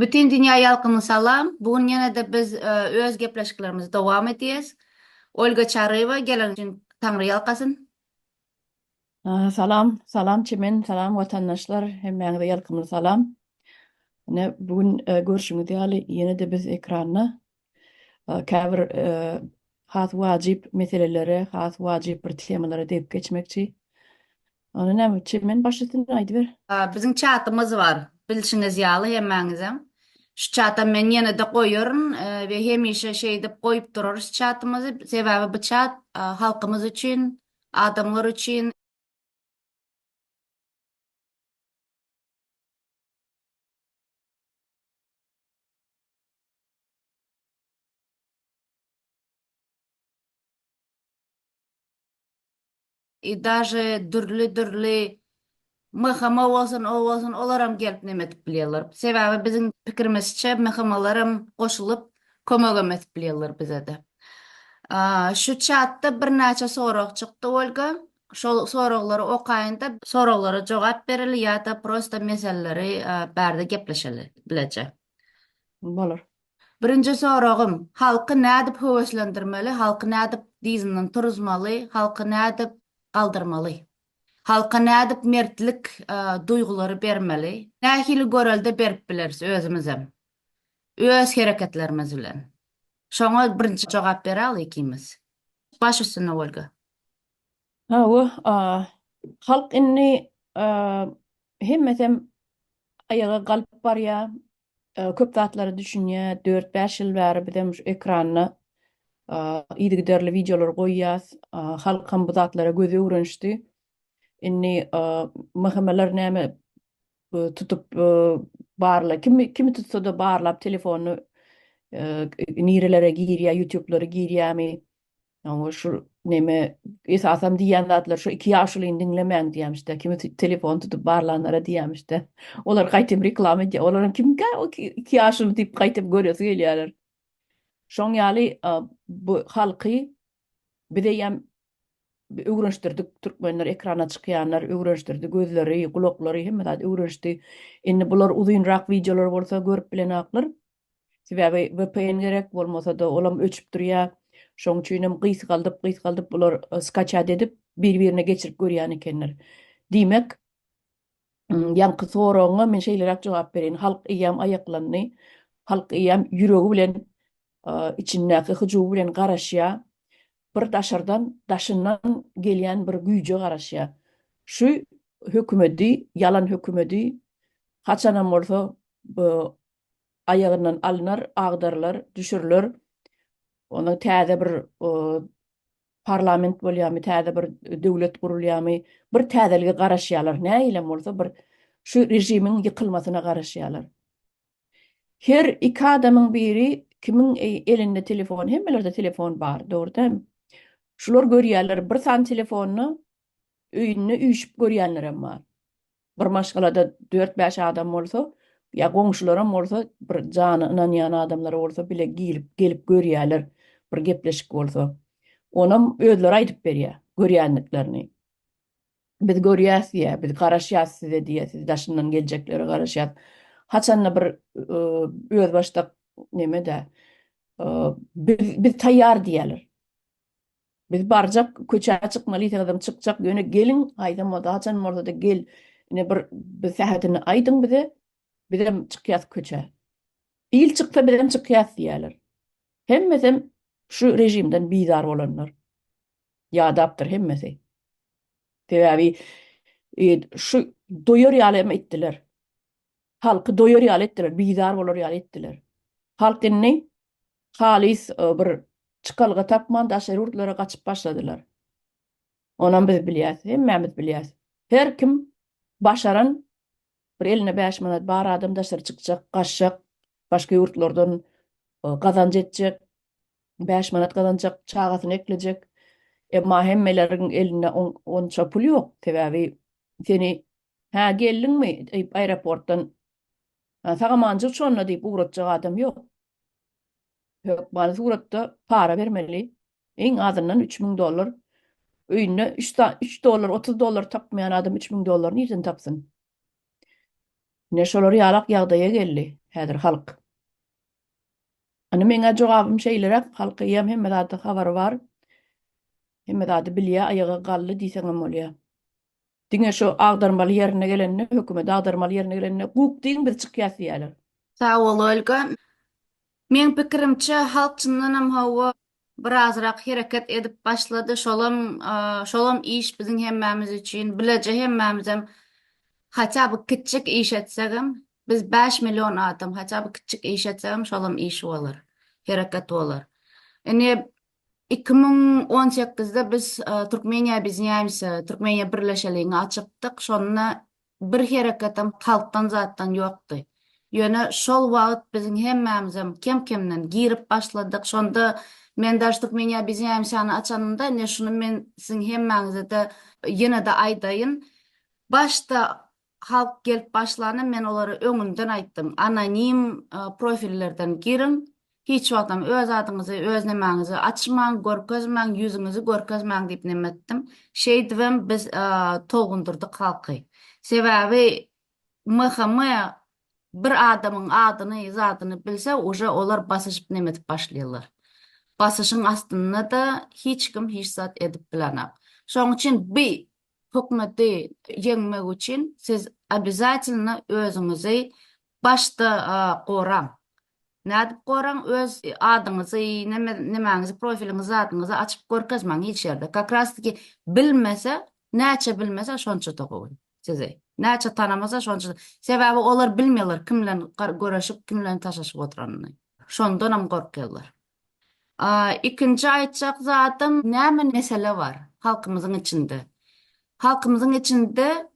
Bütin dünýä ýalkymly salam. Bu gün ýene-de biz öz gepleşiklerimizi dowam edýäs. Olga Çaryýewa geleniň üçin Taňry ýalkasyn. Salam, salam Çemen, salam watandaşlar, hemmäňize ýalkymly salam. Ine, bu gün görşüňiz ýaly ýene-de biz ekranda käbir has wajyp meselelere, has wajyp bir temalara degip geçmekçi. Onda näme, Çemen baş üstüne aýdyber. Biziň çatymyz bar, bilşiňiz ýaly hemmäňizem. Şu çatam men ýene-de goýaryn we hemişe şeýdip goýup durarys çatymyzy. Sebäbi bu çat halkymyz üçin, adamlar üçin. I daže dürli dürli MHM bolsun o bolsun olaram gelip neme edip bilýärler. Sebäbi biziň pikirimizçe MHM-laram goşulyp kömegem edip bilýärler bizede. Şu çatda birnäçe sorag çykdy Olga. Şol soraglary okaýynda soraglara jogap bereli ýa-da prosta meseleleri bärde gepleşeli bileje. Bolar. Birinji soragym, halky nädip höweslendirmeli, halky nädip dyzyndan turuzmaly, halky nädip galdyrmaly? Halka nädip mertlik duýgulary bermeli? Nähili görelde berip bileris özümizem? Öz hereketlerimiz bilen. Şoňa birinji jogap beräli ikimiz. Baş üstüne Olga. Hawa, halk indi hemmesem aýaga galyp barýar. Köp zatlara düşünýär. Dört-bäş ýyl bäri bizem şu ekranda yzygiderli wideolar goýýas. Halkam bu zatlara gözi öwrenişdi. Indi MHM-ler näme tutup barla kimi kimi tutsa-da barlap telefonyny nirelere girýär, ýutublara girýärmi? Oňa şu neme esasam diýýän zatlar şu iki ýaşulyny diňlemäň diýýämişde. Kimi telefon tutup barlanlara diýýämişde. Olar gaýtam reklama edýär. Olaram kimkä o iki ýaşuly diýip gaýtam göresi gelýärler. Şoň ýaly bu halky biz eýýäm öwrenişdirdik. Türkmenler ekrana çykýanlar öwrenişdirdi. Gözleri, gulaklary hemme zat öwrenişdi. Indi bular uzynrak wideolar bolsa görüp bilenaklar. Sebäbi VPN gerek, bolmasa-da olam öçüp durýar. Şoň üçinem gysgaldyp, gysgaldyp bular skaçat edip, bir-birine geçirip görýän ekenler. Diýmek, ýaňky soragyňa men şeýleräk jogap bereýin. Halk eýýäm aýaklandy. Halk eýýäm ýüregi bilen, içindäki hyjuwy bilen garaşýar. Bir daşardan, daşyndan gelýän bir güýje garaşýar. Şu hökümedi, ýalan hökümedi haçanam bolsa bu aýagyndan alnar, agdarylar, düşüriler. Ondan täze bir parlament bolýarmy, täze bir döwlet gurulýarmy, bir täzelige garaşýarlar. Nähilem bolsa bir şu režimiň ýykylmasyna garaşýarlar. Her iki adamyň biri kimiň elinde telefon, hemmelerde telefon bar, dogry dälmi? Şular görýärler, bir sany telefonda öýünde üýşüp görýänlerem bar. Bir maşgalada dört-bäş adam bolsa, ýa goňşularam bolsa, bir jana ynanýan adamlary bolsa bile girip, gelip görýärler, bir gepleşik bolsa. Onam özleri aýdyp berýär, görýändiklerini. Biz görýäs diýýär, biz garaşýas size diýýär, siz daşyndan geljeklere garaşýas. Haçanda bir özbaşdak neme-dä, biz, biz taýýar diýýärler. Biz barjak, köçä çykmaly diýseňizem çykjak, ýöne geliň, haýsam bolsa, haçan bolsa-da gel, ine bir bir sähedini aýdyň bize, bizem çykýas köçä. Il çyksa bizem çykýas diýýärler. Hemmesem şu režimden bizar bolanlar. Ýadapdyr hemmesi. Sebäbi şu doýar ýaly hem etdiler. Halky doýar ýaly etdiler, bizar bolar ýaly etdiler. Halk indi halys bir çykalga tapman daşary ýurtlara gaçyp başladylar. Onam biz bilýäs, hemmämiz bilýäs. Her kim başaran bir elinde 5 manat bar adam daşary çykjak, gaçjak, başga ýurtlardan gazanç etjek, 5 manat gazanjak, çagasyny eklejek. Emma hemmeleriň elinde onça pul ýok. Sebäbi seni hä geldiňmi diýip aeroportdan sag-amanjyk uçanda diýip ugratjak adam ýok. Hökmany suratda para bermeli. Iň azyndan 3000 dollar. Öýünde 3 3 dollar, 30 dollar tapmaýan adam 3000 dollar nirden tapsyn? Ine şolar ýalak ýagdaýa geldi. häzir halk. Indi meň-ä jogabym şeýleräk, halk eýýäm hemme zada habary bar. Hemme zady bilýär, aýaga galdy diýseňem bolýar. Diňe şu agdarmaly ýerine gelende, hökümeti agdarmaly ýerine gelende, guk diýiň biz çykýas diýýärler. Sag bol Olga. Meň pikirimçe halk çyndanam hawa birazrak hereket edip başlady şolam şolam iş biziň hemmämiz üçin bileje hemmämizem hatda by kiçjik iş etsegem biz 5 million adam hatda by kiçjik iş etsegem şolam iş bolar hereket bolar. Ine 2018-de biz Türkmeniýa obýedinýaemsýa, Türkmeniýa birleşeligiňi açypdyk. Şonda bir hereketem halkdan zatdan ýokdy. Ýöne şol wagt biziň hemmämizem kem-kemden girip başladyk. Şonda men daş Türkmeniýa obýedinýaemsýany açanymda, ine şuny men siziň hemmäňize-de ýene-de aýdaýyn. Başda Halk gelip başlanda men olara öňünden aýtdym, anonim profillerden giriň, hiç wagtam öz adyňyzy, öz nemäňizi açmaň, görkezmäň, ýüzüňizi görkezmäň diýip neme etdim. Şeýdibem biz tolgundyrdyk halky. Sebäbi MHM bir adamyň adyny, zadyny bilse, uje olar basyşyp neme edip başlaýarlar. Basyşyň astynda-da hiç kim hiç zat edip bilenok. Şonuň üçin bi Hökümeti ýeňmek üçin siz obýazatelno özüňizi başda goraň. Nädip goraň? Öz adyňyzy, neme nemäňizi, profiliňizi, zadyňyzy açyp görkezmäň hiç ýerde. Kak raz taky bilmese, näçe bilmese şonça-da gowy sizi. Näçe tanamasa şonça. Sebäbi olar bilmeýärler kim bilen göreşip, kim bilen taşlaşyp oturanyny. Şondanam gorkýarlar. Ikinji aýtjak zadym, näme mesele bar halkymyzyň içinde? Halkymyzyň içinde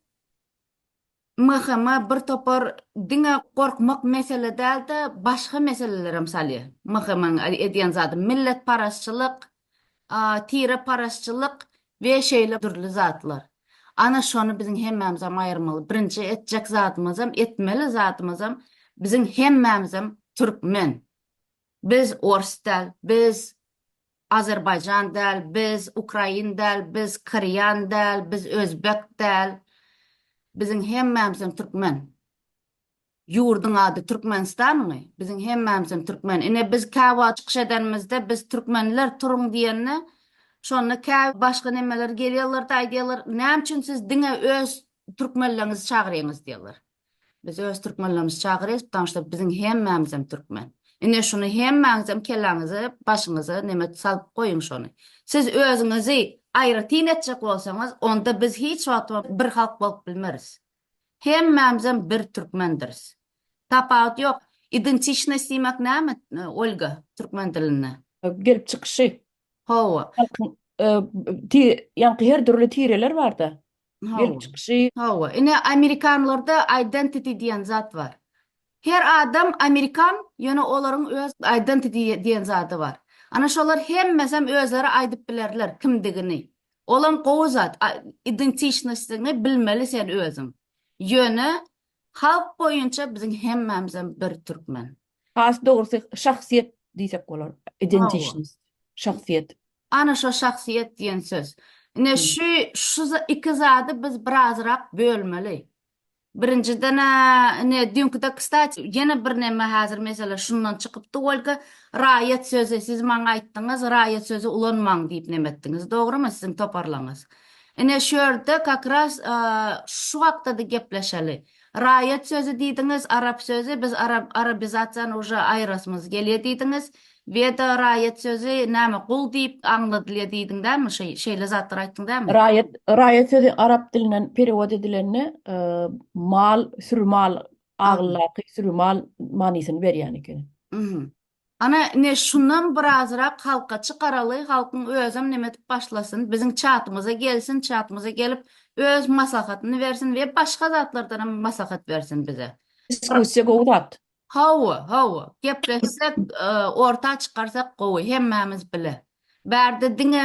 MHM bir topar diňe gorkmak mesele däl-de, başga meselelerem salýar. MHM-iň edýän zady milletparazçylyk, tireparazçylyk we şeýle dürli zatlar. Ana şony biziň hemmämizem aýyrmaly. Birinji etjek zadymyzam, etmeli zadymyzam biziň hemmämizem türkmen. Biz ors däl, biz azerbaýjan däl, biz ukrain däl, biz korean däl, biz özbek däl. Biziň hemmämizem türkmen. Ýurduň ady Türkmenistanmy? Biziň hemmämizem türkmen. Ine biz käwagt çykyş edenimizde biz türkmenler turuň diýende, şonda kä başga nemeler gelýärler-de aýdýarlar, näme üçin siz diňe öz türkmenleriňizi çagyrýaňyz diýýärler. Biz öz türkmenlerimizi çagyrýas, потому что biziň hemmämizem türkmen. Ine şuny hemmäňizem kelläňize, başyňyza neme salyp goýuň şony. Siz özüňizi aýratyn etjek bolsaňyz, onda biz hiç wagt bir halk bolup bilmeris. Hemmämizem bir türkmendiris. Tapawut ýok. Identiçnost diýmek näme, Olga, türkmen dilinde? Gelip çykyşy. Hawa. Halkyň ýaňky her dürli tireler barda. Gelip çykyşy. Hawa. Ine amerikanlarda identity diýen zat bar. Her adam amerikan, ýöne olaryň öz identity diýen zady bar. Ana şolar hemmesem özleri aýdyp bilerler kimdigini. Olam gowy zat. Identiçnostyňy bilmeli sen özüň. Ýöne halk boýunça biziň hemmämizem bir türkmen. Has dogrusy şahsyýet diýsek bolar. Identiçnost. Şahsyýet. Ana şo şahsyýet diýen söz. Ine şu şu iki zady biz birazrak bölmeli. Birinjiden-ä ine düýnküde kstati ýene bir neme häzir mesele şundan çykypdy Olga, raýat sözi siz maňa aýtdyňyz raýat sözi ulanmaň diýip neme etdiňiz dogrymy siziň toparlaňyz. Ine şu ýerde kak raz şu hakda-da gepleşeli. Raýat sözi diýdiňiz, arap sözi, biz arap arabizasiýany uje aýyrasymyz gelýär diýdiňiz. Weda raýat sözi näme gul diýip aňladylýar diýdiň dälmi? Şeý şeýle zatlar aýtdyň dälmi? Raýat raýat sözi arap dilinden perewod edilende mal, süri mal, agyldaky süri mal manysyny berýän ekeni. Mhm. Ana ine şundan birazrak halka çykaraly, halkyň özem neme edip başlasyn, biziň çatymyza gelsin, çatymyza gelip öz maslahatyny bersin we başga zatlardanam maslahat bersin bize. Diskussiýa gowy zat. Hawa, hawa. Gepleşsek, orta çykarsak gowy, hemmämiz bile. Bärde diňe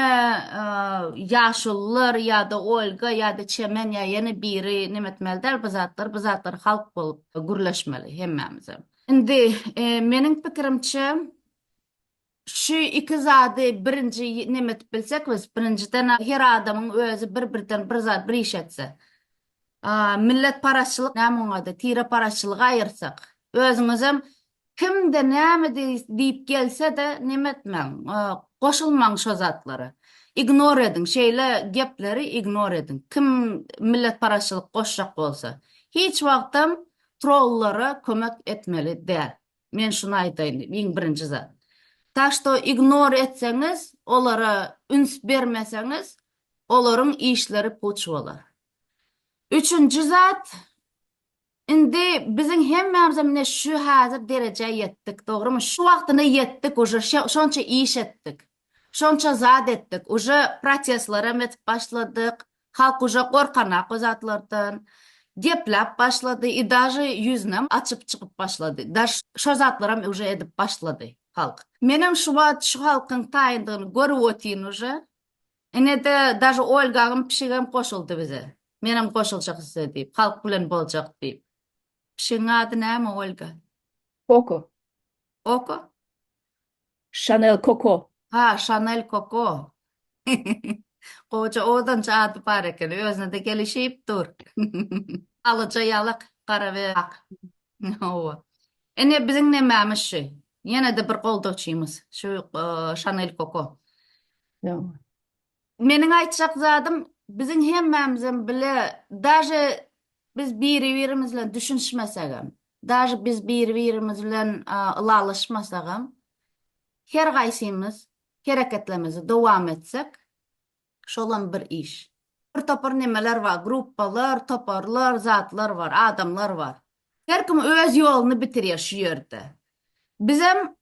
ýaşulular ýa-da Olga ýa-da Çemen ýa ýene biri neme etmeli däl bu zatlar, bu zatlar halk bolup gürleşmeli hemmämizem. Indi meniň pikirimçe şu iki zady birinji neme edip bilsek biz, birinjiden her adamyň özi bir-birden bir zat bir iş etse. Milletparazçylyk näme oň ady, tireparazçylygy aýyrsak. Özüňizem kimde näme diýip gelse-de neme etmäň, goşulmaň şo zatlara. Ignor ediň, şeýle gepleri ignor ediň. Kim milletparazçylyk goşjak bolsa. Hiç wagtam trollara kömek etmeli däl. Men şuny aýdaýyn, iň birinji zat. Tak şto ignor etseňiz, olara üns bermeseňiz, olaryň işleri puç bolar. Üçünji zat, indi biziň hemmämizem ine şu häzir derejä ýetdik, dogrymy? Şu wagtyna ýetdik uje, şonça iş etdik. Şonça zat etdik. Uje protestlerem edip başladyk. Halk uje gorkanak o zatlardan. Gepläp başlady i daže ýüzünem açyp çykyp başlady. Daž şo zatlaram uje edip başlady halk. Menem şu wagt şu halkyň taýyndygyny görüp otyryn uje. Ine-de daže Olgagyň pişigem goşuldy bize. Menem goşuljak size diýip, halk bilen boljak diýip. Pişigiň ady näme Olga? Koko. Koko? Chanel Coco. Ha, Chanel Coco. Goja owadança ady bar eken, özüne-de gelişip dur. Alaja ýalak, gara we ak. Hawa. Ine biziň nemämiz şu. Ýene-de bir goldawçymyz, şu Chanel Coco. Meniň aýtjak zadym, biziň hemmämizem bile, daže biz biri-birimiz bilen düşünişmesegem, daže biz biri-birimiz bilen ylalaşmasagam, her gaýsymyz hereketlerimizi dowam etsek, şolam bir iş. Bir topar nemeler bar, gruppalar, toparlar, zatlar bar, adamlar bar. Her kim öz ýoluny bitirýär şu ýerde. Bizem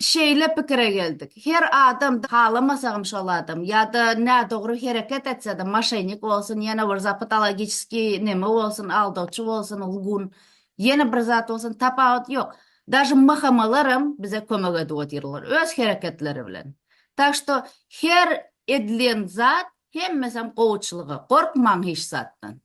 Şeýle pikire geldik. Her adam halamasagam şol adam ýa-da nädogry hereket etse-de moşennik bolsun, ýene bir zat patologiçeskiý neme bolsun, aldawçy bolsun, lgun, ýene bir zat bolsun tapawut ýok. Daže MHM-laram bize kömek edip otyrlar öz hereketleri bilen. Tak şto her edilen zat hemmesem gowuçylyga. Gorkmaň hiç zatdan.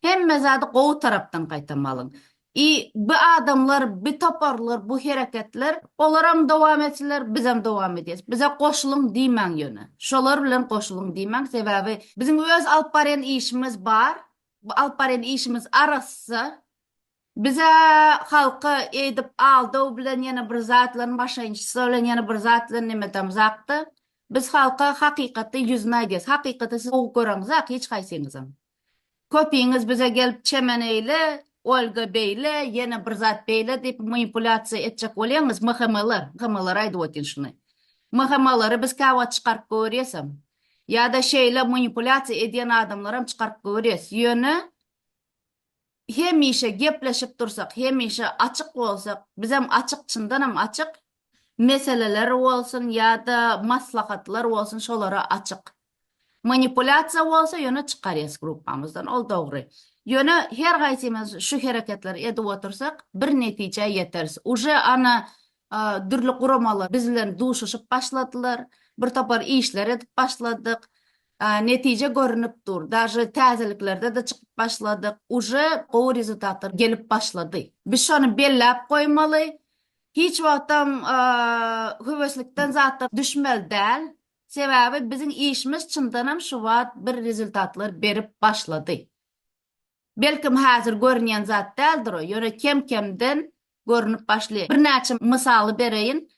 Hemme zady gowy tarapdan gaýtamalyň. I bu adamlar, bi toparlar, bu hereketler, olaram dowam etsinler, bizem dowam edýäs. Bize goşulyň diýmäň ýöne. Şolar bilen goşulyň diýmäň, sebäbi biziň öz alyp barýan işimiz bar. Bu alyp barýan işimiz arassa. Bize halka eýdip aldaw bilen ýene bir zat bilen maşençistvo bilen ýene bir zat bilen nemetemzakda. Biz halka hakykaty ýüzüne aýdýas. Hakykaty siz gowy göreňzak hiç haýsyňyzam. Köpiňiz bize gelip çemen eýle, Olga beýle, ýene bir zat beýle diýip manipulýasiýa etjek bolýaňyz, MHM-ler, MHM-lere aýdyp otyryn şuny. MHM-lary biz käwagt çykaryp görýäsem. Ýa-da şeýle manipulýasiýa edýän adamlaram çykaryp görýäs. Ýöne hemişe gepleşip dursak, hemişe açyk bolsak, bizem açyk, çyndanam açyk, meseleler bolsun ýa-da maslahatlar bolsun şolara açyk. Manipulýasiýa bolsa ýöne çykarýas gruppamyzdan, ol dogry. Ýöne her haýsymyz şu hereketleri edip otursak bir netijä ýeteris. Uje ana dürli guramalar biz bilen duşuşyp başladylar, bir topar işler edip başladyk. Netije görünip dur. Daže täzeliklerde-de çykyp başladyk. Uje gowy rezultatlar gelip başlady. Biz şony belläp goýmaly. Hiç wagtam höweslikden zatdan düşmeli däl. Sebäbi biziň işimiz çyndanam şu wagt bir rezultatlar berip başlady. Belkim häzir görünýän zat däldir o, ýöne kem-kemden görünip başlaýar. Birnäçe mysaly bereýin.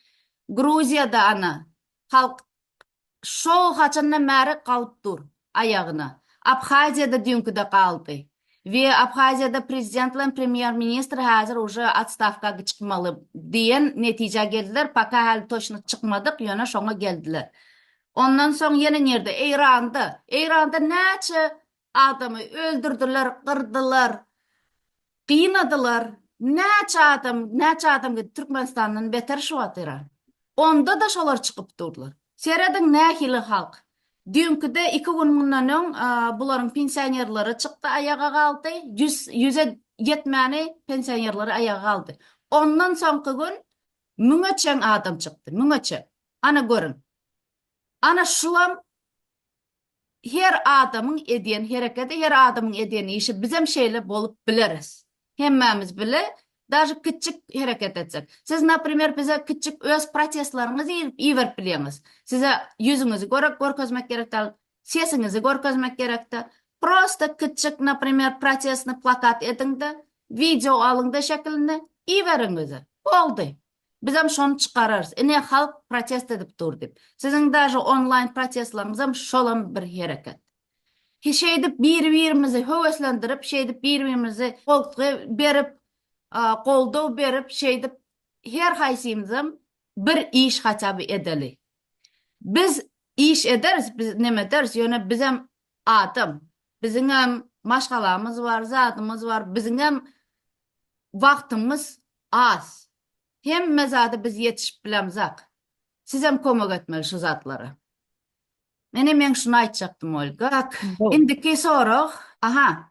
Gruziýada ana, halk şo haçandan bäri galyp dur aýagyna. Abhaziýada düýnküde galdy. We Abhaziýada prezident bilen premýer ministr häzir uje otstawka çykmaly diýen netijä geldiler. Poka häli toçno çykmadyk, ýöne şoňa geldiler. Ondan soň ýene nirde? Eýranda. Eýranda näçe adamy öldürdiler, gyrdylar. Gynadylar. Näçe adam, näçe adam gitdi Türkmenistandan beter şu wagt Eýran. Onda-da şolar çykyp durlar. Serediň nähili halk. Düýnküde iki gün mundan öň bularyň pensionerleri çykdy aýaga galdy. Ýüz, ýüze ýetmäni pensionerleri aýaga galdy. Ondan soňky gün müňe çen adam çykdy. Müňe çen. Ana görüň. Ana şulam Her adamyň edýän hereketi, her adamyň edýän işi bizem şeýle bolup bileris. Hemmämiz bile, daže kiçjik hereket etsek. Siz naprimer bize kiçjik öz protestleriňizi iberip bilýäňiz. Size ýüzüňizi görek görkezmek gerek däl, sesiňizi görkezmek gerek däl. Prosta kiçjik naprimer protestny plakat ediňde, wideo alyňda şekilini. Iberiň bize. Boldy. Bizem şony çykararys. Ine halk protest edip dur diýip. Siziň daže onlaýn protestlaryňyzam şolam bir hereket. Şeýdip biri-birimizi höweslendirip, şeýdip biri-birimizi goltgy berip, goldaw berip, şeýdip her haýsymyzam bir iş haça by edeli. Biz iş ederis, biz neme ederis, ýöne bizem adam. Biziňem maşgalamyz bar, zadymyz bar, biziňem wagtymyz az. Hemme zada biz ýetişip bilemzak. Sizem kömek etmeli şu zatlara. Ine men şuny aýtjakdym Olga. Tak, indiki sorag. Aha.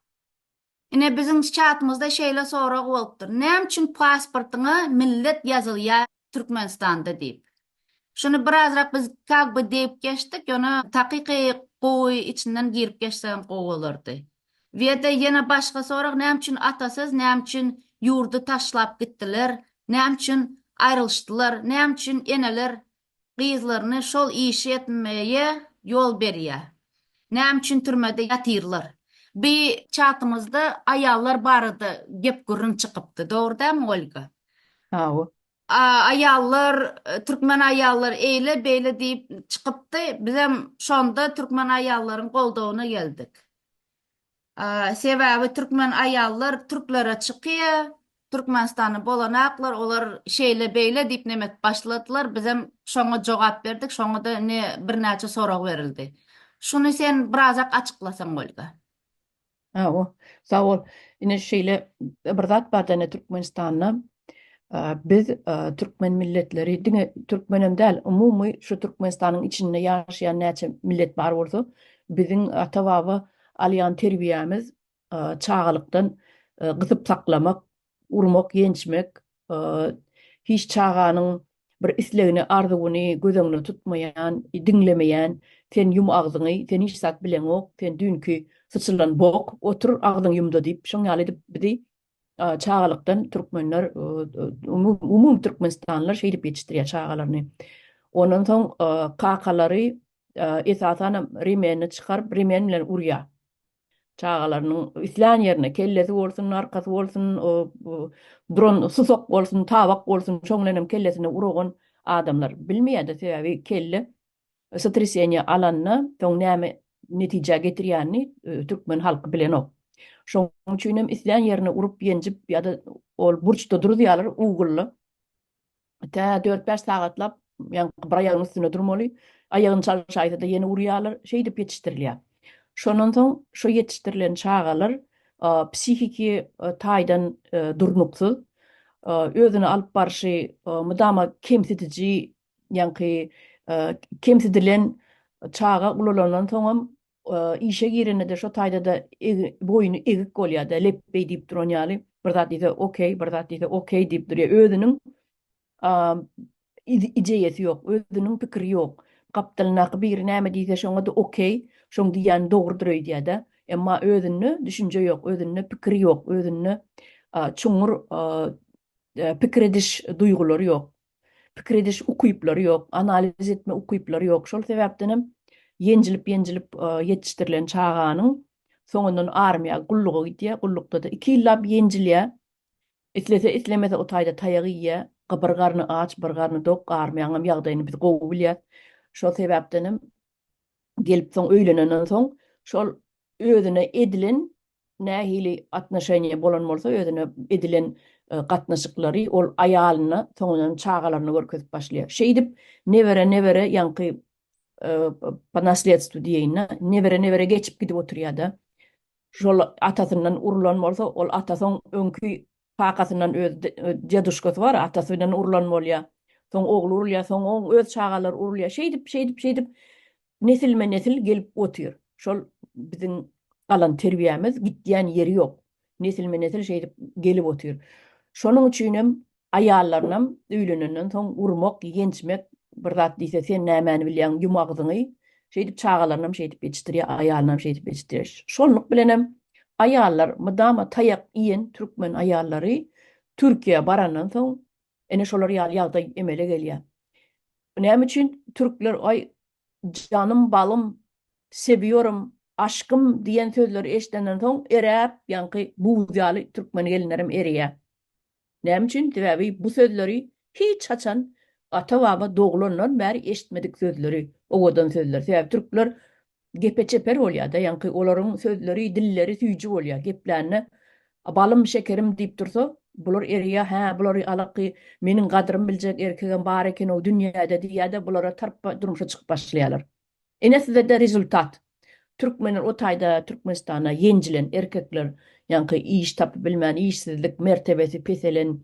Ine biziň çatymyzda şeýle sorag bolupdyr. Näme üçin pasportyňa millet ýazylýar Türkmenistanda diýip. Şuny birazrak biz kak by degip geçdik, ýöne takyky gowy içinden girip geçsegem gowy bolardy. We-de ýene başga sorag näme üçin atasyz, näme üçin ýurdy taşlap gitdiler, näme üçin aýrylyşdylar, näme üçin eneler gyzlaryny şol işi etmeye ýol berýär. Näme üçin türmede ýatyrlar? Bi çatymyzda aýallar barada gep gürrüň çykypdy. Dogry dälmi Olga? Hawa. Aýallar, türkmen aýallar eýle beýle diýip çykypdy. Bizem şonda türkmen aýallaryň goldawyna geldik. Sebäbi türkmen aýallar türklere çykýa, Türkmenistanda bolanaklar olar şeýle beýle diýip neme edip başladylar, bizem şoňa jogap berdik, şoňada indi birnäçe sorag berildi. Şuny sen birazak açyklasaň Olga. Hawa, sag bol. Ine şeýle bir zat bar-da ine Türkmenistanda biz türkmen milletleri diňe türkmenem däl, umumy şu Türkmenistanyň içinde ýaşaýan näçe millet bar bolsa, biziň ata-baba alýan terbiýämiz çagalykdan gysyp saklamak, urmak, ýençmek, hiç çaganyň bir islegini, arzuwyny göz öňüne tutmaýan, diňlemeýän, sen ýum agzyňy, sen hiç zat bileňok, sen düýnki syçylan bok, otur agzyňy ýumda diýip, şoň ýaly edip bizi çagalykdan türkmenler, umumy türkmenistanlylar şeýdip ýetişdirýär çagalaryny. Ondan soň kakalary esasanam remenini çykaryp, remen bilen urýar. Çagalarynyň islän ýerine, kellesi bolsun, arkasy bolsun, duran susak bolsun, tabak bolsun, şoň bilen hem kellesine uragan adamlar bilmeýär-de, sebäbi kelle sotreseniýe alanda soň näme netijä getirýänini türkmen halky bilenok. Şoň üçin hem islän ýerine urup, ýenjip ýa-da ol burçda duruzýarlar, ugulda. Tä dört-bäş sagatlap ýaňky bir aýagynyň üstünde durmaly. Aýagyny çalşaýsa-da ýene urýarlar. Şeýdip ýetişdirilýär. Şondan soň şo ýetişdirilen çagalar psihiki taýdan durnuksyz, özüni alyp barşy mydama kemsidiji, ýaňky kemsidilen çaga ulalandan soňam işe girende-de şo taýda-da boýny egik bolýar-da, lepbeý diýip duran ýaly, bir zat diýse okey, bir zat diýse okey diýip durýar. Özüniň ideýasy ýok, özüniň pikiri ýok. Gapdalyndaky biri näme diýse şoňa-da okey, şoň diýýäni dogrudyr öýdýär-de. Emma özünde düşünje ýok, özünde pikir ýok, özünde çuňňur pikir ediş duýgulary ýok. Pikir ediş ukyplary ýok, analiz etme ukyplary ýok. Şol sebäpden hem ýenjilip-ýenjilip ýetişdirilen çaganyň soňundan armiýa gulluga gidýär. Gullukda-da iki ýyllap ýenjilýär. Islese, islemese o taýda taýak iýýär. Bir garny aç, bir garny dok. Armiýaňam ýagdaýyny biz gowy bilýäs. Şol sebäpden hem gelip soň öýlenenden soň şol özüne edilen nähili atnoşeniýe bolan bolsa özüne edilen gatnaşyklary ol aýalyna soňundan çagalaryna görkezip başlaýar. Şeýdip nebere nebere ýaňky po nasledstwu diýeýin-de nebere nebere geçip gidip oturýar-da. Şol atasyndan urlan bolsa ol ata soň öňki kakasyndan öz deduşkasy bar atasy bilen urlan bolýar. Soň ogly urulýar, soň oň öz çagalary urulýar. Şeýdip şeýdip şeýdip Nesilme-nesil gelip otyr. Şol biziň alan terbiýämiz gitýän ýeri ýok. Nesilme-nesil şeýdip gelip otyr. Şonuň üçinem aýallarynam öýlenenden soň urmak, ýençmek, bir zat diýse sen nämäni bilýäň, ýum agzyňy. Şeýdip çagalarynam şeýdip ýetişdirýär, aýalynam şeýdip ýetişdirýär. Şonluk bilenem aýallar mydama taýak iýen türkmen aýallary Türkiýä barandan soň Ine şolar ýaly ýagdaý emele gelýär. Näme üçin türkler aý janym balym sewiyorum aşkym diýen sözleri eşidenden soň eräp ýaňky buz ýaly türkmen gelinlerem ereýär. Näme üçin? Sebäbi bu sözleri hiç haçan ata-baba doglandan bäri eşitmedik sözleri, owadan sözler. Sebäbi türkler gepe çeper bolýar-da, ýaňky olaryň sözleri, dilleri süýji bolýar. Geplände balym, şekerim diýip dursa, bular eriýär, hä, bulary alaky, meniň gadrym biljek erkegem bar eken-ow dünýäde diýýär-de, bulara tarpa durmuşa çykyp başlaýarlar. Ine size-de rezultat. Türkmenler o taýda Türkmenistanda ýenjilen erkekler, ýaňky iş tapyp bilmän, işsizlik, mertebesi peselen,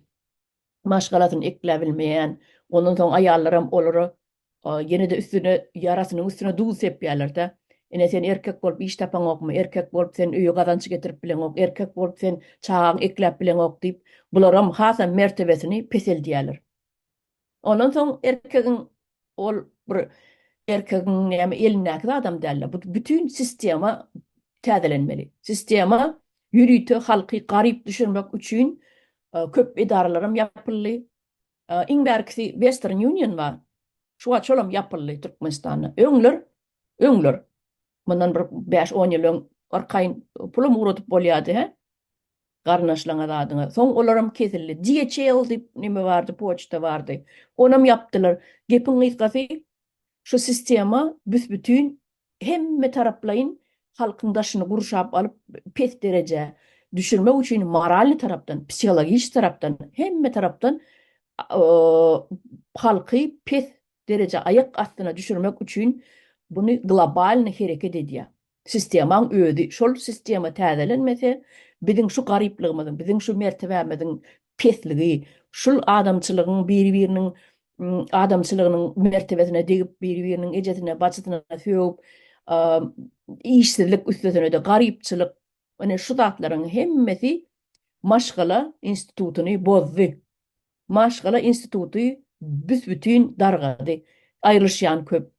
maşgalasyny ekläbilmeýän, ondan soň aýallaram olara ýene-de üstüne ýarasynyň üstüne duz sepýärler-de. Ine sen erkek bolup iş tapaňokmy, erkek bolup sen öýe gazanç getirip bileňok, erkek bolup sen çagaňy ekläp bileňok diýip, bularam hasam mertebesini peseldýärler. Ondan soň erkegiň ol bir erkegiň näme elindäki zadam dälde. Bu bütin sistema täzelenmeli. Sistema ýörite halky garyp düşürmek üçin köp edaralaram ýapyldy. Iň bärkisi Western Union bar. Şu wagt şolam ýapyldy Türkmenistanda. Öňler, öňler mundan bir bäş-on ýyl öň arkaýyn pulam ugradyp bolýardy, hä? Garyndaşlaňa zadyňa. Soň olaram kesildi. DHL diýip neme bardy, poçta bardy. Onam ýapdylar. Gepiň gysgasy, şu sistema büs-bütin hemme taraplaýyn halkyň daşyny gurşap alyp pes derejä düşürmek üçin moralny tarapdan, psihologiki tarapdan, hemme tarapdan halky pes derejä aýak astyna düşürmek üçin buny globalny hereket edýär. Sistemaň özi, şol sistema täzelenmese, biziň şu garyplygymyzyň, biziň şu mertebämiziň pesligi, şul adamçylygyň biri-biriniň adamçylygynyň mertebesine degip, biri-biriniň ejesine, bajysyna sögüp, işsizlik üstesine-de garypçylyk, ine şu zatlaryň hemmesi maşgala institutyny bozdy. Maşgala instituty büs-bütin dargady. Aýrylyşýan köp.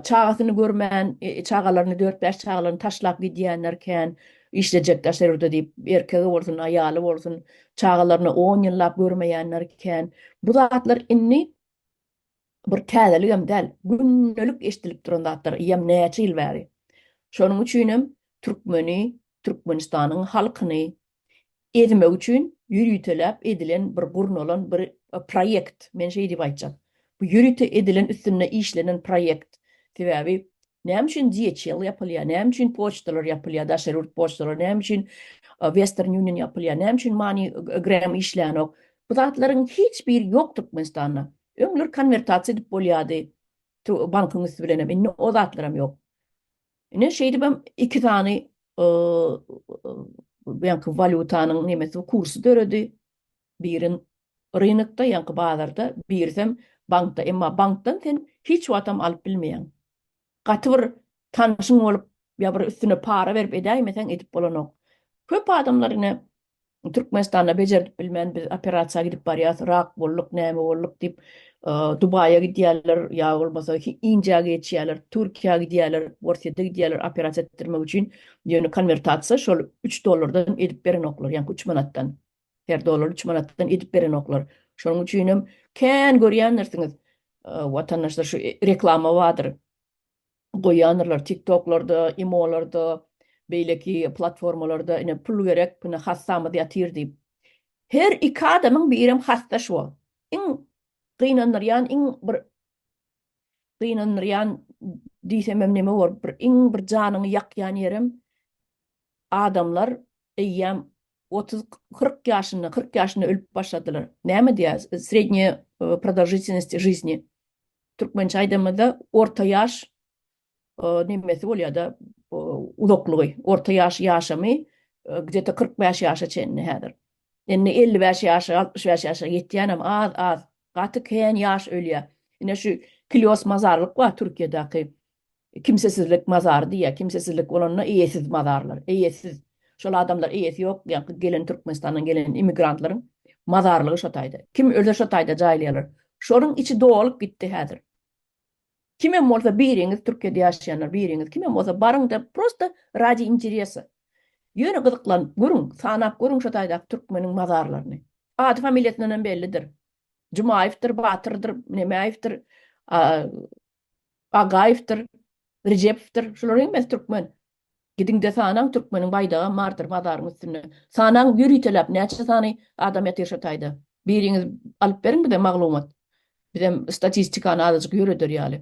Çagasyny görmän, çagalaryny, dört-bäş çagalaryny taşlap gidýänler kän. Işlejek daşary ýurda diýip, erkegi bolsun, aýaly bolsun, çagalaryny on ýyllap görmeýänler kän. Bu zatlar indi bir täzeligem däl, gündelik eşidilip duran zatlar, eýýäm näçe ýyl bäri. Şonuň üçinem türkmeni, Türkmenistanyň halkyny ezmek üçin ýöriteläp edilen bir gurnalan bir proýekt, men şeý diýip aýtjak. Bu ýörite edilen üstünde işlenen proýekt. Sebäbi näme üçin DHL ýapylýar, näme üçin poçtalar ýapylýar, daşary ýurt poçtalary, näme üçin Western Union ýapylýar, näme üçin Money Gram işlänok. Bu zatlaryň hiç biri ýok Türkmenistanda. Öňler konwertasiýa edip bolýardy bankyň üsti bilenem, indi o zatlaram ýok. Ine şeýdibem iki sany ýaňky walýutanyň nemesi kursy döredi. Biri rynokda, ýaňky bazarda, birisem bankda. Emma bankdan sen hiç wagtam alyp bilmeýäň. Gaty bir tanşyň bolup ýa bir üstüne para berip edäýmeseň edip bolanok. Köp adamlar ine Türkmenistanda bejerdip bilmän biz operasiýa gidip barýas, rak bolduk, näme bolduk diýip, Dubaýa gidýärler ýa bolmasa Indiýa geçýärler, Türkiýä gidýärler, Orsýete gidýärler operasiýa etdirmek üçin. Ýöne konwertasiýa şol üç dollardan edip berenoklar, ýaňky üç manatdan. Her dollar üç manatdan edip berenoklar. Şonuň üçinem kän görýändirsiňiz, watandaşlar şu reklama bardyr. goýýandyrlar tiktoklarda, imolarda, beýleki platformalarda ine pul gerek, ine hassamyz ýatyr diýip. Her iki adamyň birem hassa şu wagt. Iň gynandyrýan, iň bir gynandyrýan diýsemem neme bor, bir iň bir janyňy ýakýan ýerem adamlar eýýäm 30 40 ýaşynda, 40 ýaşynda ölüp başladylar. Näme diýýär? Srednýa e, продолжительность жизни. Türkmençe aýdamyzda orta ýaş e, nemesi bolýar-da, uzaklygy, orta ýaş ýaşamy e, gde-to 45 ýaşa çenli häzir. Indi 55 ýaşa, 65 ýaşa ýetýänem az-az, gaty kän ýaş ölýär. Ine şu Klios mazarlyk bar Türkiýedäki. Kimsesizlik mazary diýýär. Kimsesizlik bolanda eýesiz mazarlar. Eýesiz. Şol adamlar eýesi ýok, ýaňky gelen Türkmenistandan gelen immigrantlaryň mazarlygy şo taýda. Kim ölse şo taýda jaýlaýarlar. Şonuň içi dolup gitdi häzir. Kimem bolsa biriňiz Türkiýede ýaşaýanlar biriňiz kimem bolsa baryňda prosta radi interesa. Ýöne gyzyklanyp görüň, sanap görüň şo taýdaky türkmeniň mazarlaryny. Ady familiýasyndanam bellidir. Jumaýewdir, Batyrdyr, Nemäýewdir, Agaýewdir, Rejepowdyr, şularyň hemmesi türkmen. Gidiňde sanaň türkmeniň baýdagam bardyr mazaryň üstünde. Sanaň ýöriteläp näçe sany adam ýatyr şo taýda. Biriňiz alyp beriň bize maglumat. Bizem statistikany azajyk ýöreder ýaly.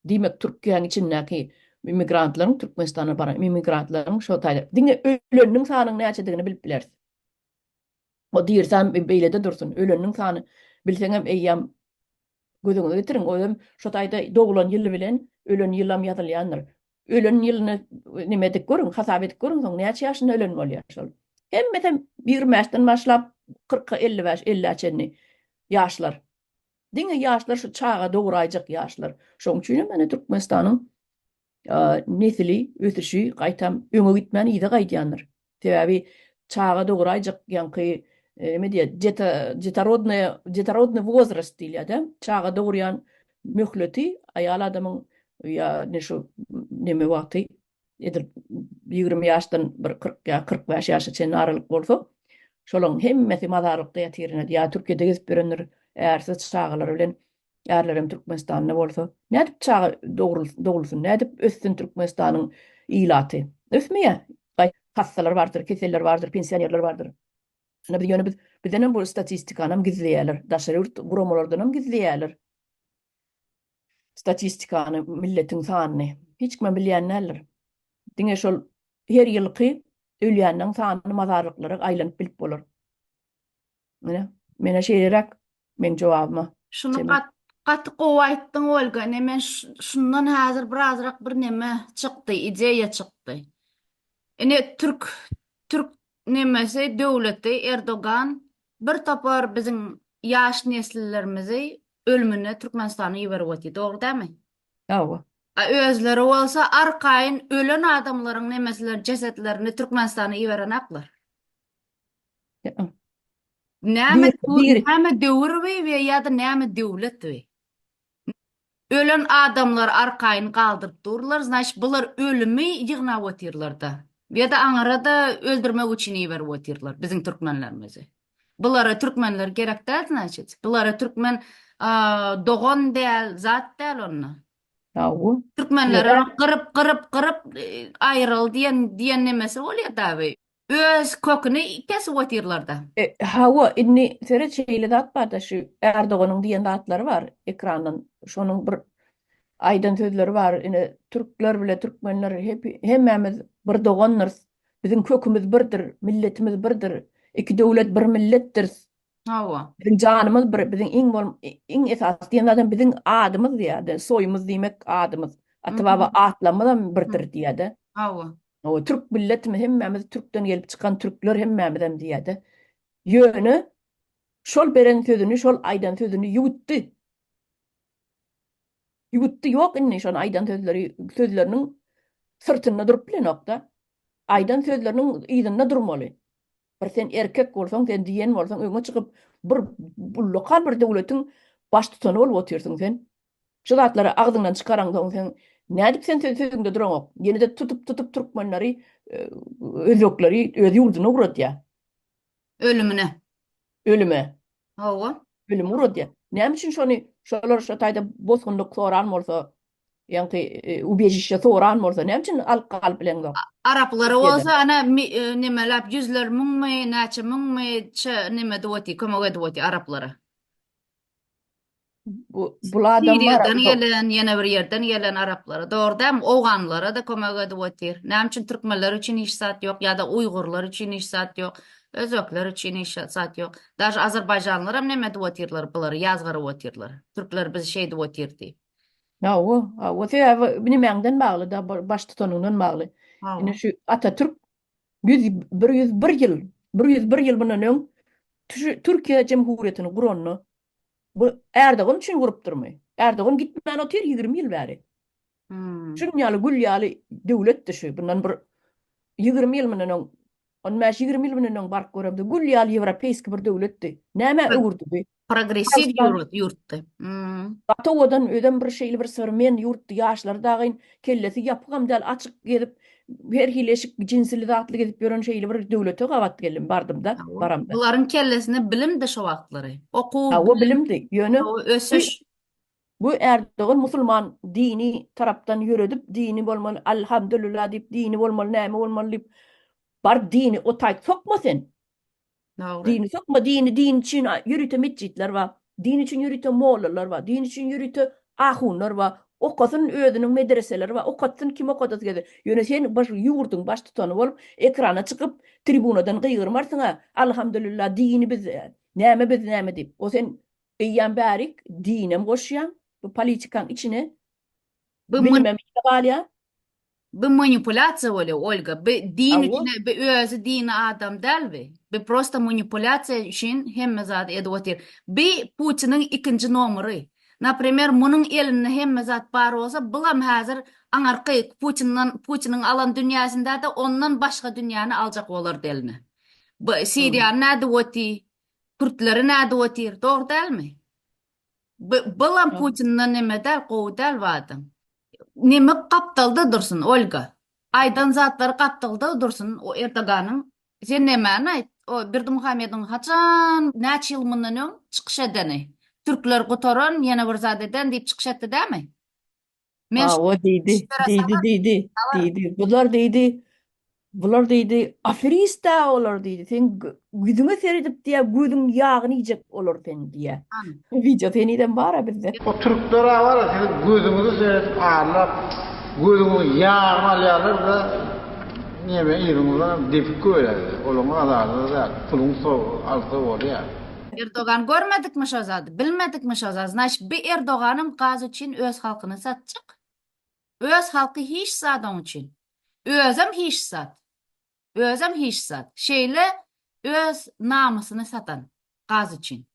Diýmek Türkiýäň içindäki immigrantlaryň Türkmenistana baran immigrantlaryň şo taýda diňe öleniniň sanyň näçedigini bilip bileris. O dirsem beýlede dursun, öleniniň sany bilseňem eýýäm göz öňüňize getiriň, özem şo taýda doglan ýyly bilen ölen ýylam ýazylýandyr. Ölen ýylyny neme edip görüň, hasap edip görüň, soň näçe ýaşynda ölen bolýar şol. Hemmesem 25-den başlap 40-a, 55, 50-ä çenli ýaşlar. Diňe ýaşlar şu çaga doguraýjak ýaşlar. Şoň üçinem ene Türkmenistanyň nesili, ösüşi gaýtam öňe gitmän yza gaýdýandyr. Sebäbi çaga doguraýjak ýaňky neme diýýär, detorodnaýa, detorodnyý wozrast diýilýär-de, çaga dogurýan möhleti aýal adamyň ýa ine şu neme wagty edil 20 ýaşdan bir 40 ýa 45 ýaşa çenli aralyk bolsa, şolaryň hemmesi mazarlykda ýatyr ine, ýa Türkiýede gezip ýörendir, ärsiz çagalary bilen Ärlerem Türkmenistanda bolsa, nädip çaga dogulsyn, nädip össün Türkmenistanyň ilaty? Ösmeýär. Hassalar bardyr, keseller bardyr, pensionerler bardyr. Ine biz ýöne biz bizdenem bu statistikanam gizleýärler. Daşary ýurt guramalardanam gizleýärler. Statistikany, milletiň sanyny. Hiç kimem bilýän däldir. Diňe şol her ýylky ölýänleň sanyny mazarlyklara aýlanyp bilip bolar. Mine, menä şeýleräk meň jogabyma. Şuny gat, gaty gowy aýtdyň Olga. Ine men şundan häzir birazrak bir neme çykdy, ideýa çykdy. Ine türk türk nemesi döwleti Erdogan bir topar biziň ýaş nesillerimizi ölümine Türkmenistana iberip otyr. Dogry dämi? Hawa. A özleri bolsa arkaýyn ölen adamlaryň nemesiler jesetlerini Türkmenistana iberenaklar. Näme näme döwür we we ýa-da näme döwlet we? Ölen adamlar arkaýyn galdyryp durlar, znaçt bular ölümi ýygnap otyrlarda. Ýa-da aňyra-da öldürmek üçin iberip otyrlar biziň türkmenlerimizi. Bulara türkmenler gerek däl znaçit. Bulara türkmen dogan däl, zat däl onda. Hawa. Türkmenleri gyryp gyryp gyryp aýryl diýen diýen nemesi bolýar daby. Öz köküni kesip otyrlarda. Hawa, indi seret şeýle zat barda şu Erdoganyň diýen zatlary bar ekrandan şonuň bir aýdan sözleri bar ine türkler bile türkmenler hemmämiz bir dogandyrys biziň kökümiz birdir milletimiz birdir iki döwlet bir milletdiris Hawa. Biziň janymyz bir, biziň iň bol iň esasy diýen zadam biziň adymyz diýýär-de, soýumyz diýmek adymyz. Ata-baba atlarymyzam birdir diýýär-de. Hawa. Hawa, türk milletimiz hemmämiz türkden gelip çykan türkler hemmämizem diýýär-de. Ýöne şol beren sözüni, şol aýdan sözüni ýuwutdy. Ýuwutdy, ýok indi şony aýdan sözleri, sözleriniň syrtynda durup bilenok-da. Aýdan sözleriniň yzynda durmaly. Bir sen erkek bolsaň, sen diýen bolsaň, öňe çykyp bir ullakan bir döwletiň baştutany bolup otyrsyň sen. Şu zatlary agzyňdan çykaraňsoň sen nädip sen sözüňde duraňok? Ýene-de tutup-tutup türkmenleri, özbekleri öz ýurduna ugradýar. Ölümine. Ölüme. Hawa. Ölüme ugradýar. Näme üçin şony şolar şo taýda bosgunlyk soran bolsa, Ýaňky ubežişe soran bolsa näme üçin alyp galyp bileňzok? Araplara bolsa ana nemeläp ýüzler müňmi, näçe müňmi neme edip otyr, kömek edip otyr araplara. Bu bul adam bar. Siriýadan gelen, ýene bir ýerden gelen araplara. Dogry dälmi? Owganlara-da kömek edip otyr. Näme üçin türkmenler üçin hiç zat ýok ýa-da uýgurlar üçin hiç zat ýok, özbekler üçin hiç zat ýok. Daže azerbaýjanlaram neme edip otyrlar bulary ýazgaryp otyrlar. Türkler bizi şeýdip otyr diýip. Hawa, hawa, sebäbi nimäňden bagly-da, baştutanyňdan bagly. Ine şu Atatürk 101 ýyl, 101 ýyl mundan öň Türkiýe Jemhuriýetini guranda bu Erdogan üçin gurupdyrmy? Erdogan gitmän otyr 20 ýyl bäri. Şunuň ýaly gül ýaly döwletdi şu. Bundan bir 20 ýyl mundan öň On bäş-ýigrimi ýyl mundan öň baryp göremde gül ýaly ýewropeýski bir döwletdi. Nämä öwürdi bu? Progressiw ýurtdy. Gaty owadan, özem bir şeýle bir sowremen ýurtdy. Ýaşlary dagyn kellesi ýapygam däl, açyk gezip, her hili eşik, jinsili zatly gezip ýören şeýle bir döwlete gabat geldim, bardym-da, baramda. Bularyň kellesinde bilimdi şo wagtlary. Okuw, Hawa, bilimdi. Ýöne ösüş. Bu Erdogan musulman dini tarapdan ýöredip dini bolmaly Alhamdulillah diýip dini bolmaly näme bolmaly diýip baryp dini o taýt sokma sen. Dogry. Dini sokma dini din üçin ýörite metjitler bar. Din üçin ýörite mollalar bar. Din üçin ýörite ahunlar bar. Okasyn özüniň medreseleri bar. Okatsyn kim okadasy gelse. Ýöne sen baş ýurduň baştutany bolup ekrana çykyp tribunadan gygyrmarsyň-a Alhamdulillah dini biz näme biz näme diýip. O sen Eýýäm bärik dinem goşýaň bu politikaň içine. Bu Bilimem yza galýar. Bu manipulýasiýa bolýar Olga. Bu din Hawa. içine bu özi dini adam däl bu. Bu prosta manipulýasiýa üçin hemme zady edip otyr. Bu Putiniň ikinji nomery. Naprimer munuň elinde hemme zat bar bolsa bulam häzir aňarky Putinden Putiniň alan dünýäsindäde ondan başga dünýäni aljak bolardy eline. Bu Siriýany nädip oty? Kürtleri nädip otyr? Dogry dälmi? Bu bulam Putinden neme däl, gowy däl bu adam. Neme gapdalda dursun Olga. Aýdan zatlary gapdalda dursun o Erdoganyň. Sen nemäni aýt? O Berdimuhamediň haçan näçe ýyl mundan öň çykyş edeni. Türkler gutaran, ýene bir zat eden diýip çykyş etdi dämi? Men Hawa diýdi, diýdi, diýdi, diýdi. Bular diýdi, bular diýdi, aferist-ä olar diýdi. Seň ýüzüňe seredip diýýär, gözüň ýagyny iýjek olar seň diýýär. Wideo henizem bar-a bizde. O türkler-ä bar-a siziň gözüňize seredip aldap, gözüňiziň ýagyny alýarlar-da, neme yzyňyzdanam depip goýberýärler. Olaryň azary-da däl, puluň alsa bolýar. Erdogan görmedikmi şo zady, bilmedikmi şo zady, znaçt bi Erdoganam gaz üçin öz halkyny satjak. Öz halky hiç zat oň üçin. Özem hiç zat. Özem hiç zat. Şeýle öz namysyny satan gaz üçin.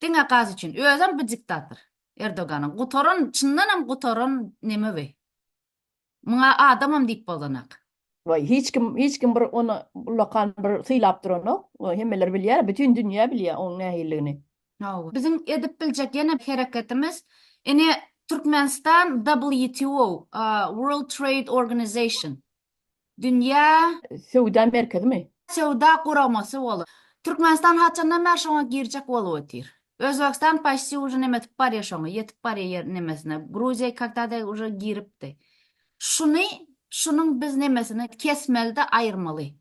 Diňe gaz üçin. Özem bi diktator Erdoganyň. Gutaran, çyndanam gutaran neme bi. Muňa adamam diýip bolanak. Waý, hiç kim, hiç kim bir ony ullakan bir sylap duranok. Hemmeler bilýär, bütin dünýä bilýär onuň nähililigini. Hawa. Biziň edip biljek ýene hereketimiz, ine, Türkmenistan WTO, World Trade Organization, Dünýä. Söwda merkezimi? Söwda guramasy bolup. Türkmenistan haçandan bäri şoňa girjek bolup otyr. Özbegistan paçti uje neme etip barýar şoňa, ýetip barýar ýer nemesine. Gruziýa kakda-da uje giripdi. Şuny, şunuň biz nemesini kesmeli-de aýyrmaly.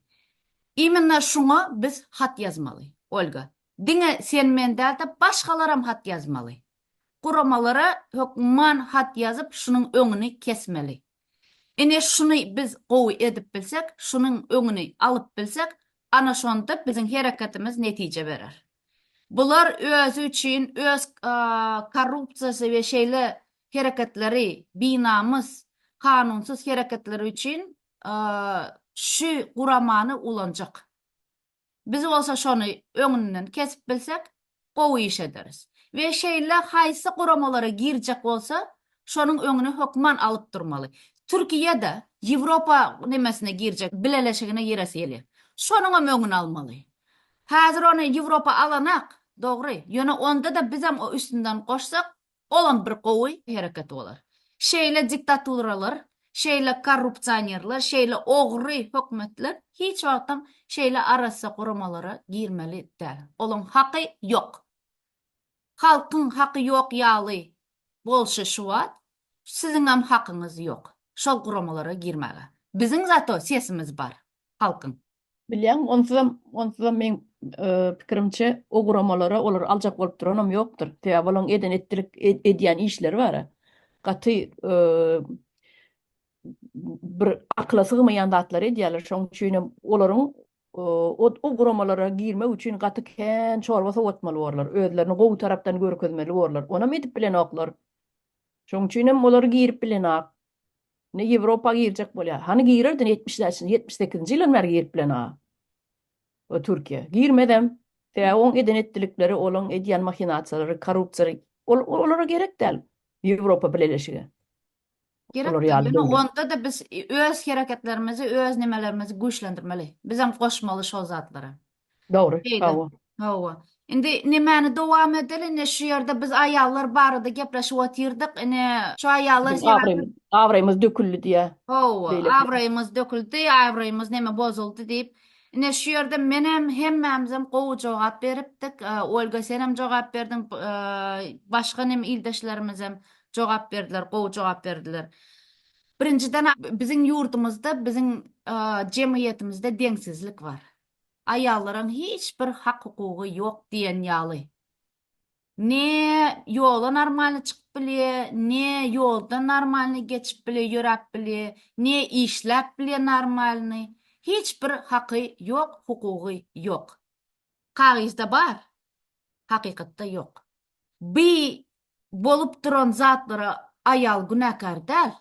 Imenno şuňa biz hat ýazmaly, Olga. Diňe sen-men däl-de, başgalaram hat ýazmaly. Guramalara hökman hat ýazyp şunuň öňüni kesmeli. Ine şuny biz gowy edip bilsek, şunuň öňüni alyp bilsek, ana şonda biziň hereketimiz netije berer. Bular özi üçin öz korrupsiýasy we şeýle hereketleri, binamys, kanunsyz hereketleri üçin şu guramany ulanjak. Biz bolsa şony öňünden kesip bilsek, gowy iş ederis. We şeýle haýsy guramalara girjek bolsa, şonuň öňüni hökman alyp durmaly. Türkiýe-de Ýewropa nemesine girjek, bileleşigine giresi gelýär. Şonuňam öňüni almaly. Häzir ony Ýewropa alanak, dogry. Ýöne onda-da bizem o üstünden goşsak, Olam bir gowy hereket bolar. Şeýle diktaturalar, şeýle korrupsionerler, şeýle ogry hökümetler hiç wagtam şeýle arassa guramalara girmeli däl. Olaň haky ýok. Halkyň haky ýok ýaly bolşy şu wagt, siziňem hakyňyz ýok şol guramalara girmäge. Biziň zato sesimiz bar halkyň. Bilýäňmi, onsuzam, onsuzam meň pikirimçe o guramalara olary aljak bolup duranam ýokdur. Sebäbi olaryň eden etdilik edýän işleri bar-a. Gaty bir akyla sygmaýan zatlary edýärler. Şonuň üçinem olaryň o guramalara girmek üçin gaty kän çorba sowatmaly borlar. Özlerini gowy tarapdan görkezmeli borlar. Onam edip bilenoklar. Şonuň üçinem olar girip bilenak. Indi Ýewropa girjek bolýar. Hany girerdi 70 78-nji ýyldan bäri girip bilen a. O Türkiýe. Girmezem. Sebäbi oň eden etdilikleri, olaň edýän mahinasiýalary, korrupsiýalary ol olara gerek däl. Ýewropa Bileleşigi. Gerek Olar däl. ýaly Ýöne döwlet. onda-da biz öz hereketlerimizi, öz nemelerimizi güýçlendirmeli. Bizem goşmaly şol zatlara. Dogry, Şeýle. hawa. Hawa. Indi nemäni dowam edeli? Ine şu ýerde biz aýallar barada gepleşip otyrdyk. Ine şu aýallar Biziň sebäpli abraýymyz, abraýymyz döküldi diýýär. Hawa, Beýlekiler. abraýymyz döküldi, abraýymyz neme bozuldy diýip. Ine şu ýerde menem hemmämizem gowy jogap beripdik. Olga senem jogap berdiň, başga nem ildeşlerimizem jogap berdiler, gowy jogap berdiler. Birinjiden biziň ýurdumyzda, biziň jemgyýetimizde deňsizlik bar. Aýallaryň hiç bir hak-hukugy ýok diýen ýaly. Ne ýola normalny çykyp bilýär, ne ýoldan normalny geçip bilýär, ýöräp bilýär, ne işläp bilýär normalny. Hiç bir haky ýok, hukugy ýok. Kagyzda bar, hakykatda ýok. Bi bolup duran zatlara aýal günäkär däl.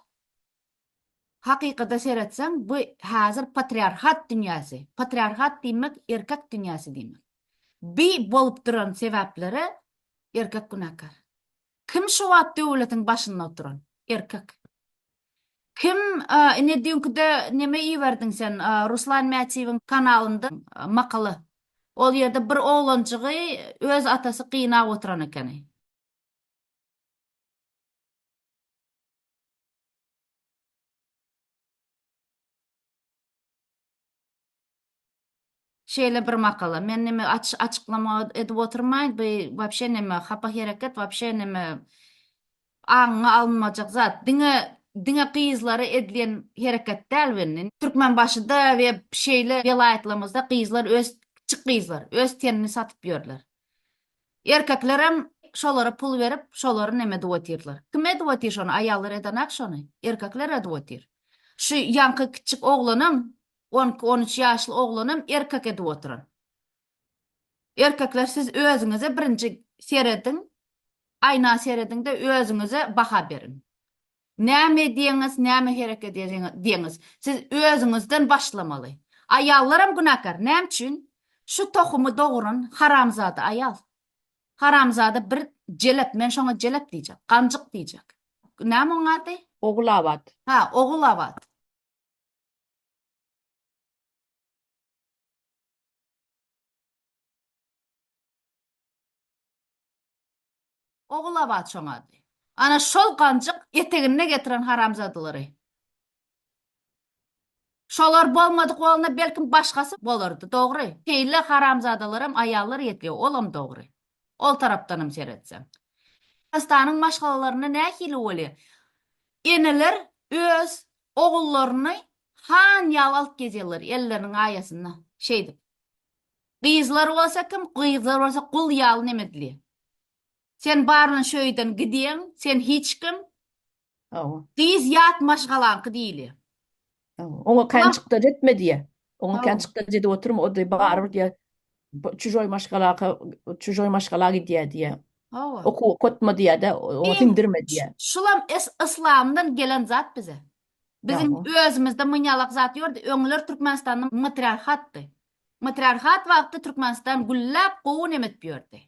Hakykata seretseň, bu häzir patriarhat dünýäsi. Patriarhat diýmek erkek dünýäsi diýmek. Bi bolup duran sebäplere erkek günäkär. Kim şu wagt döwletiň başynda oturan? Erkek. Kim ine düýnküde neme iberdiň sen Ruslan Mätiýewiň kanalynda makala. Ol ýerde bir oglanjygy öz atasy gynap oturan ekeni. Şeýle bir makala. Men neme aç açyklama edip oturmaýyn. Bu wapşe neme hapa hereket, wapşe neme aňyňa alynmajak zat. Diňe diňe gyzlara edilen hereket däl bu indi. Türkmenbaşyda we şeýle welaýatlarymyzda gyzlar öz kiçik gyzlar öz tenini satyp ýörler. Erkeklerem şolara pul berip şolary neme edip otyrlar. Kim edip otyr şony aýallar edenak şony. Erkekler edip otyr. Şu ýaňky kiçik oglanam On iki, on üç ýaşly oglanam erkek edip oturan. Erkekler siz özüňize birinji serediň, aýna serediňde özüňize baha beriň. Näme edýäňiz, näme hereket edýäňiz, siz özüňizden başlamaly. Aýallaram günäkär. Näme üçin? Şu tohumy doguran haramzada aýal. Haramzada bir jelep, men şoňa jelep diýjek, ganjyk diýjek. Näme oň ady? Ogulabat. Ha, Ogulabat. Ogulabat şoň ady. Ana şol ganjyk eteginde getiren haramzadalary. Şolar bolmadyk bolanda belkim başgasy bolardy dogry. Şeýle haramzadalaram aýallar ýetýär olam dogry. Ol tarapdanam seretseň. Türkmenistanyň maşgalalarynda nähili bolýar? Eneler öz ogullaryny han ýaly alyp gezýärler elleriniň aýasynda şeýdip. Gyzlar bolsa kim? Gyzlar bolsa gul ýaly neme edilýär. Sen baryn şu öýden gidýäň, sen hiç kim. Hawa. Gyz ýat maşgalaňky diýilýär. Hawa. Oňa kän çykdajy etme diýýär. Oňa kän çykdajy edip oturma, o diýýär, barybir diýýär, çujoý maşgalaka, çujoý maşgala gidýär diýýär. Hawa. Okuw okatma diýýär-de, oňa siňdirme diýýär. Şulam yslamdan gelen zat bize. Biziň özümizde mynýalak zat ýordy. Öňler Türkmenistanda matriarhatdy. Matriarhat wagty Türkmenistan gülläp gowy neme edip ýördi.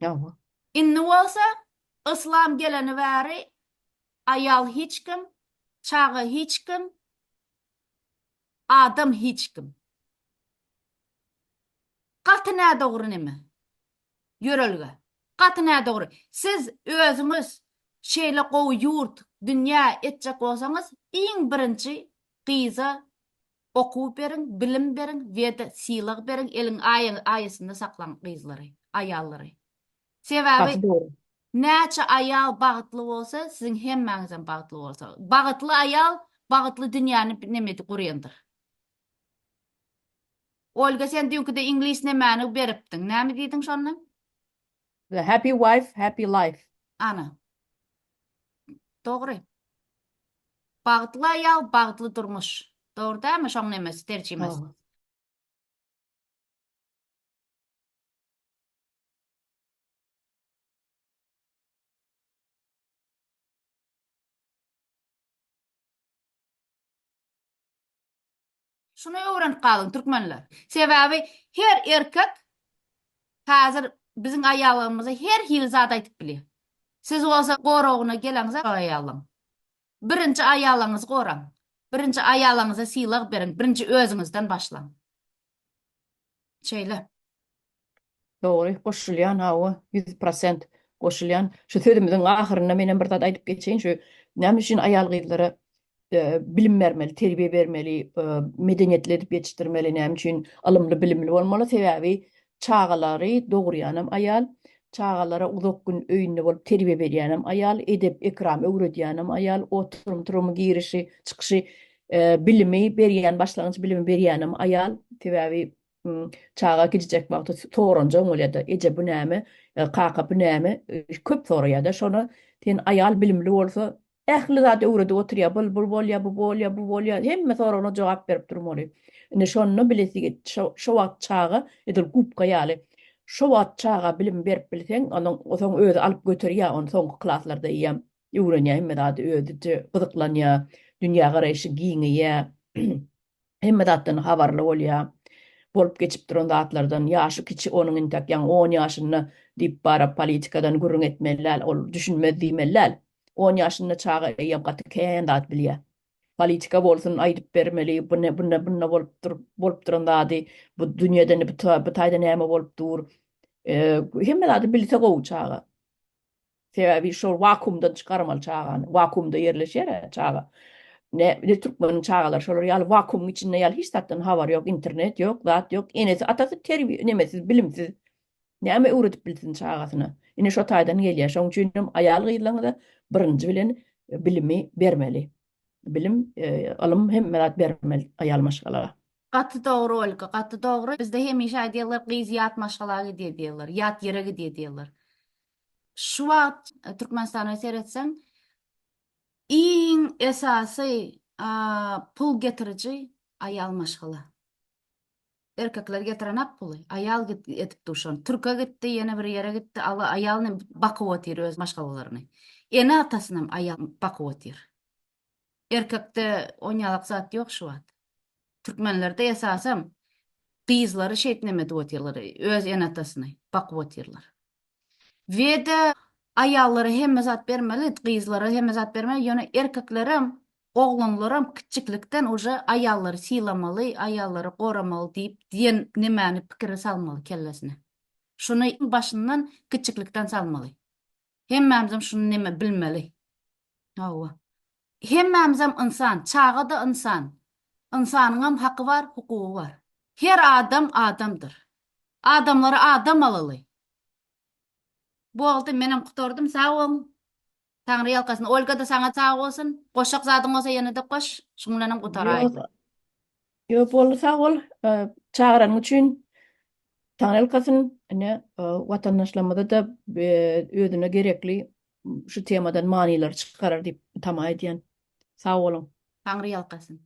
Hawa. Indi bolsa yslam geleni bäri aýal hiç kim, çaga hiç kim, adam hiç kim. Gaty nädogry neme. Ýörelge. Gaty nädogry. Siz özüňiz şeýle gowy ýurt, dünýä etjek bolsaňyz, iň birinji gyza okuw beriň, bilim beriň we-de sylag beriň, eliň aýasynda saklaň gyzlary, aýallary. Sebäbi Gaty dogry. näçe aýal bagtly bolsa, siziň hemmäňizem bagtly bolsa. Bagtly aýal bagtly dünýäni neme gurýandyr. Olga sen düýnküde iňlis nemäni beripdiň? Näme diýdiň şonda? The happy wife, happy life. Ana. Dogry. Bagtly aýal, bagtly durmuş. Dogry dälmi şoň nemesi, terjimesi? Hawa. Şuny öwrenip galyň türkmenler. Sebäbi her erkek häzir biziň aýallarymyza her hili zat aýdyp bilýär. Siz bolsa goragyna geleňizok aýallaň. Birinji aýallaňyzy goraň. Birinji aýallaňyza sylag beriň. Birinji özüňizden başlaň. Şeýle. Dogry, goşulýan, hawa, 100% goşulýan. Şu sözümiziň ahyrynda menem bir zat aýdyp geçeýin, şu näme üçin aýal-gyzlara. bilim bermeli, terbiýe bermeli, medeniýetli edip ýetişdirmeli. Näme üçin ylymly, bilimli bolmaly? Sebäbi çagalary dogurýanam aýal, çagalara uzak gün öýünde bolup terbiýe berýänem aýal, edep-ekram öwredýänem aýal, oturum-turumy, girişi, çykyşy, bilimi berýän, başlangyç bilimi berýänem aýal. Sebäbi çaga kiçijek wagty soranjaň bolýar-da, eje bu näme, kaka bu näme, köp soraýar-da. Şona sen aýal bilimli bolsa, Ähli zady öwredip oturýar, bul bul bolýar, bu bolýar, bu bolýar, hemme soragyna jogap berip durmaly. Indi şonda bilesi şo şo wagt çaga edil gubka ýaly. Şo wagt çaga bilim berip bilseň, onuň soň özi alyp göterýär ony soňky klaslarda eýýäm öwrenýär hemme zady özüçe gyzyklanýar, dünýägaraýşy giňeýär. Hemme zatdan habarly bolýar. Bolup geçip duran zatlardan, ýaşy kiçi onuň intäk ýaňy on ýaşynda diýip baryp politikadan gürrüň etmeli däl, ol düşünmez diýmeli däl. On ýaşynda çaga eýýäm gaty kän zat bilýär. Politika bolsun aýdyp bermeli, bu ne, bu ne, bunda bolup dur, bolup duran zady, bu dünýede bu bu taýda näme bolup dur. Hemme zady bilse gowy çaga. Sebäbi şol wakuumdan çykarmaly çagany. Wakuumda ýerleşýär çaga. Ne, ne türkmeniň çagalary şolar ýaly wakuumyň içinde ýaly hiç zatdan habary ýok, internet ýok, zat ýok. Enesi, atasy terbiýe nemesiz, bilimsiz. Näme öwredip bilsin çagasyna? Ine şo taýdan gelýär. Şonuň üçin hem aýal-gyzlaryňyza birinji bilen bilimi bermeli. Bilim, e, ylym hemme zat bermeli aýal maşgala. Gaty dogry Olga, gaty dogry. Bizde hemişe aýdýarlar, gyz ýat maşgala gidýär diýýärler, ýat ýere gidýär diýýärler. Şu wagt Türkmenistana seretseň, iň esasy pul getiriji aýal maşgala. Erkekler getirenak puly, aýal edip dur şony. Türke gitdi, ýene bir ýere gitdi, aýal bakyp otyr öz maşgalalaryny. Ene-atasynam aýal bakyp otyr. Erkekde onýalak zat ýok şu wagt. Türkmenlerde esasam gyzlary şeýtip neme edip otyrlar, öz ene-atasyny bakyp otyrlar. We-de aýallara hemme zat bermeli, gyzlara hemme zat bermeli, ýöne erkeklerem, oglanlaram kiçjiklikden uje aýallary sylamaly, aýallary goramaly diýip diýen nemäni pikiri salmaly kellesine. Şuny başyndan kiçjiklikden salmaly. Hemmämizem şuny neme bilmeli. Hawa. Hemmämizem ynsan, çaga-da ynsan. Ynsanyňam haky bar, hukugy bar. Her adam adamdyr. Adamlary adam alaly. Boldy, menem gutardym, sag boluň. Taňry ýalkasyn. Olga-da saňa sag bolsun. Goşjak zadyň bolsa ýene-de goş. Şuň bilenem gutaraýyn. Ýok, boldy, sag bol. Çagyranyň üçin Taňry ýalkasyn. Ine, watandaşlarymyza-da özüne gerekli şu temadan manylary çykarar diýip tama edýän. Sag boluň. Taňry ýalkasyn.